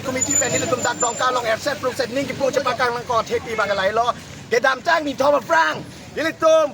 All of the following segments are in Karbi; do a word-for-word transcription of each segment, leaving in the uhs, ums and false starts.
Committee pen nelitum dak Dongka along erset prukset ning kipu chepakang nangkok thepi abang lahelo. Kedamtang ni thom aphrang nelitum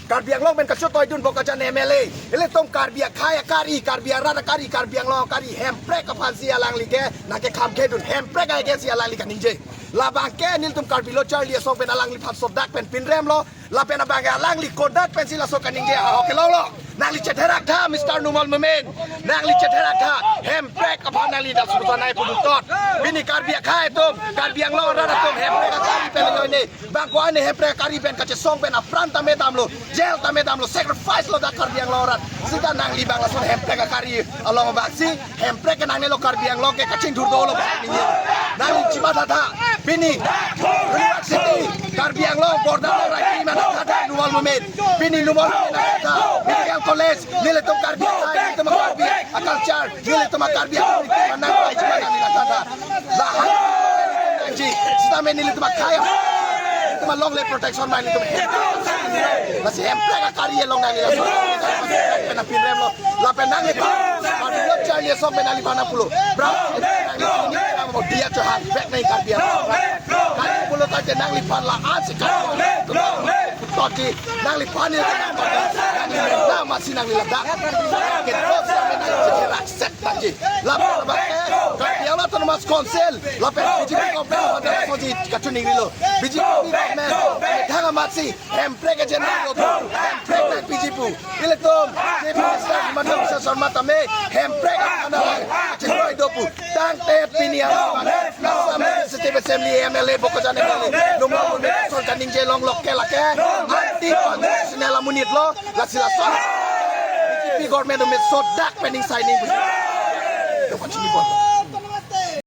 Karbi Anglong pen kachetoidun Bokajan M L A, nelitum Karbi akhei akari, Karbi arat akari, Karbi Anglong akari Hemprek aphansi alangli ke nangkekham khedun, Hemprek against si alangli kaningje. Labang ke nelitum Karbi Lo Charli Asong pen alangliphan sodak pen pinremlo. Lapen abang ke alangli kodak pensi laso kaningje ahok kelonglo. Nangli chetherak tha, Mister Numal Momin. Nangli chetherak tha. Hemprek aphan nangli dak surutanai pudun tot. Pini Karbi akhei atum, Karbi Anglong arat atum Hemprek akari pen lo ne. Bang ko-an ne Hemprek akari pen kachesong pen apran tame damlo, jail tame damlo, sacrifice lo dak Karbi Anglong arat. Sita nangli bang lason Hemprek akari along bangsi Hemprek ke nangnelo, Karbi Anglong ke kachingthur dolo bang ningje. Nangli chimatha tha. Pini University, Karbi Anglong border lo rai pini mana tha tha Numal Momin. Pini Numal Momin tha tha. Medical College, nelitum Karbi akhei, nelitum Karbi aculture, nelitum Karbi akhei, nelitum nang rai chima nangli la tha tha. Lahai nangji, sitame nelitum akhei, nelitum alongle protection mai nelitum. Lasi Hemprek akari along nangli laso pen pinremlo. Lapen nangliphan, Karbi Lo Charli Asong pen nangliphan pulo. Bra, nangli dia chohan, bek nang Karbi Anglong. Kali pulo tangte nangliphan la ansi Karbi Anglong. Toti, nangliphan ni nangli na masi nangli ladak. Ke dos nangli nangli cherak set nangji. Lapen abang ke, Karbi Anglong Autonomous Council, lapen B J P government, lapen soji kachuning rilo. B J P government, thang amatsi, Hemprek agenda lo, Hemprek nangpiji pu. Ilitum, Chief Minister Himanta Biswa Sarma tame, Hemprek ana lang, chingroi do pu. Tangte pini ang, Assam Legislative Assembly M L A, Bokajan M L A, Numal Momin lason kaningje longlo ke lake, anti constitutional amonit lo, lasi lason. B J P government amonit sodak pen ning signing.